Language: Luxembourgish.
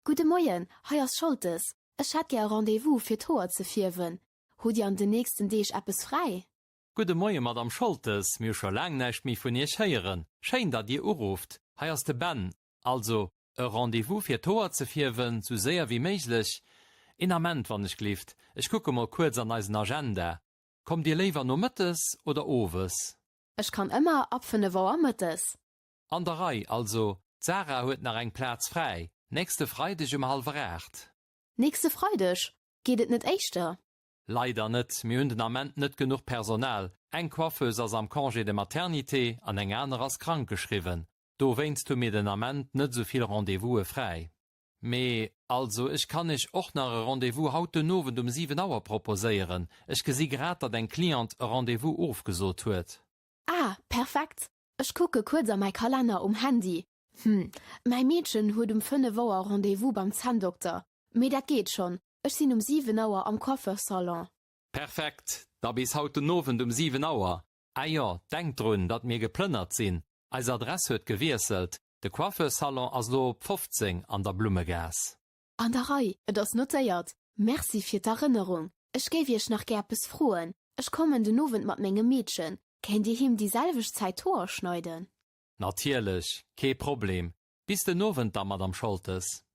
Gudde Moien, hei ass Scholtes. Ech hätt gär e Rendez-vous fir d'Hoer ze fierwen. Hutt Dir an den nächsten Deeg eppes fräi? Gudde Moie Madame Scholtes, mir hu scho laang näischt méi vun Iech héieren. Schéin datt Dir urufft. Hei ass de Ben. Also, e Rendez-vous fir d'Hoer ze fierwen, sou séier wéi méiglech. Een Ament wann ech glift, ech kucke mol kuerz an eisen Agenda. Kommt Dir léiwer nomëttes oder owes? Ech kann ëmmer ab 5 Auer mëttes. An der Rei, also d'Sarah huet nach eng Plaz fräi, nächste Freideg um hallwer 8. Nächste Freideg? Geet et net éischter? Leider net, mir hunn den Ament net genuch Personal. Eng Coiffeuse ass am Congé de maternité an eng aner ass krank geschriwwen. Dowéinst hu mir den Ament net esou vill Rendez-vouse fräi. Mee, also ech kann iech och nach e Rendez-vous haut den Owend um 7 Auer proposéieren. Ech gesi grad, datt eng Cliente e Rendez-vous ofgesot huet. Ah, perfekt! Ech kucke kuerz a mäi Kalenner um Handy. Hm, mäi Meedchen huet um 5 Auer Rendez-vous beim Zänndokter. Mee dat geet schonn, ech sinn um 7 Auer am Coiffeursalon. Perfekt, da bis haut den Owend um 7 Auer. Ah jo, denkt drun, datt mir geplënnert sinn. Eis Adress huet gewiesselt, de Coiffeursalon ass lo op 15 an der Blummegaass. An der Rei, et ass notéiert. Merci fir d'Erënnerung. Ech géif iech nach gär eppes froen. Ech kommen den Owend mat mengem Meedchen. Kéint dir him déi selwecht Zäit d'Hoer schneiden? Natierlech, kee Problem. Bis den Owend da, Madame Scholtes.